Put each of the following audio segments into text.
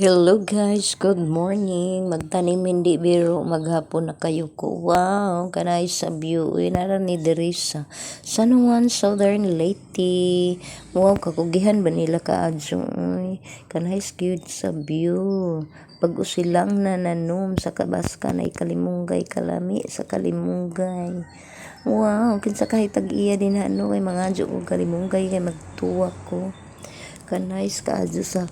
Hello guys, good morning. Magtanim hindi biro, maghapon na kayo ko. Wow, kanay sa view. Uy, nara ni diri sa San Juan, Southern Leyte. Wow, kakugihan ba nila kaadyo? Uy, kanay cute sa view. Pag silang nananom sa Kabaska na kalimunggay, kalami sa kalimunggay. Wow, kinsa kahit tag-iya din ano kay mga adyo og kalimunggay kay magtuwa ko. Ka-nice kaadyo sa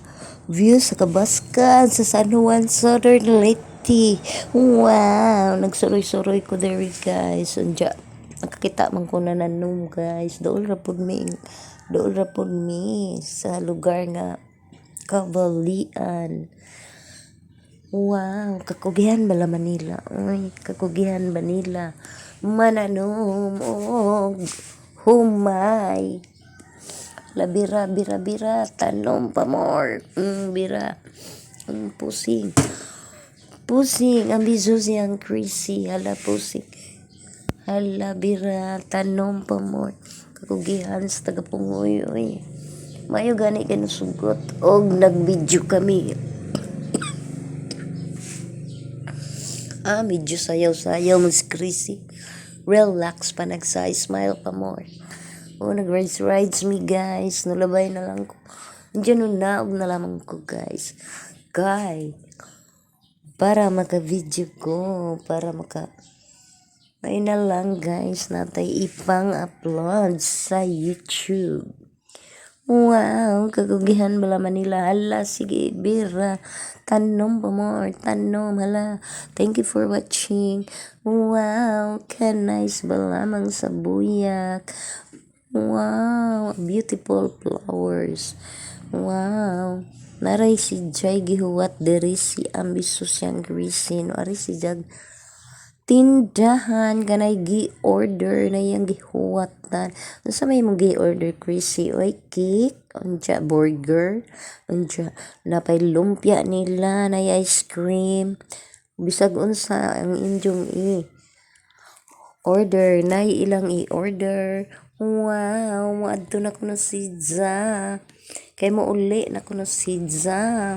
view sa Kabaskan sa San Juan, Southern Leyte. Wow, nagsuroy-suroy ko there, guys. Unja, nakakita man ko na nanom, guys. Dool ra pud mi, dool ra pud mi sa lugar nga Kabalian. Wow, kakugihan bala Manila. Uy, kakugihan ba nila mananom og humay. Labira, bira, bira, tanom pa more. Bira. Pusing. Pusing, ambisyoso siyang crazy. Hala, pusing. Hala, bira, tanom pa more. Kakugihan sa taga-Pungoy, uy. Mayo gani kay nasugot og nag-video kami. Ah, medyo sayaw-sayaw man si Chrissy. Relax pa, nagsay, smile pa more. Oh, nag-rides rides me, guys. Nulabay na lang ko. Diyan naog na lamang ko, guys. Kay, para maka-video ko, para maka ay na lang, guys, natay ipang upload sa YouTube. Wow, kagugihan bala Manila. Hala, sige, bira. Tanom pa more, tanom, hala. Thank you for watching. Wow, ka-nice ba lamang sa buyak. Wow, beautiful flowers. Wow. Naray si Jai gihuwat diri si ambisyoso siyang Chrissy. No, ari si Jag tindahan kanay gi-order na iyang gihuwatan. Unsa may imong gi-order, Chrissy? Oy, cake, unja burger, unja napay lumpia nila, nay ice cream. Bisag unsa ang inyong i order, nay ilang i-order. Wow, moadto na kuno si Ja. Kay mouli na kuno si Ja.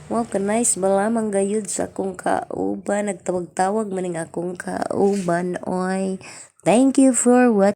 Wow, ka-nice ba lamang gayud sa akong kauban. Nagtawag-tawag maning akong kauban, oy. Thank you for watching.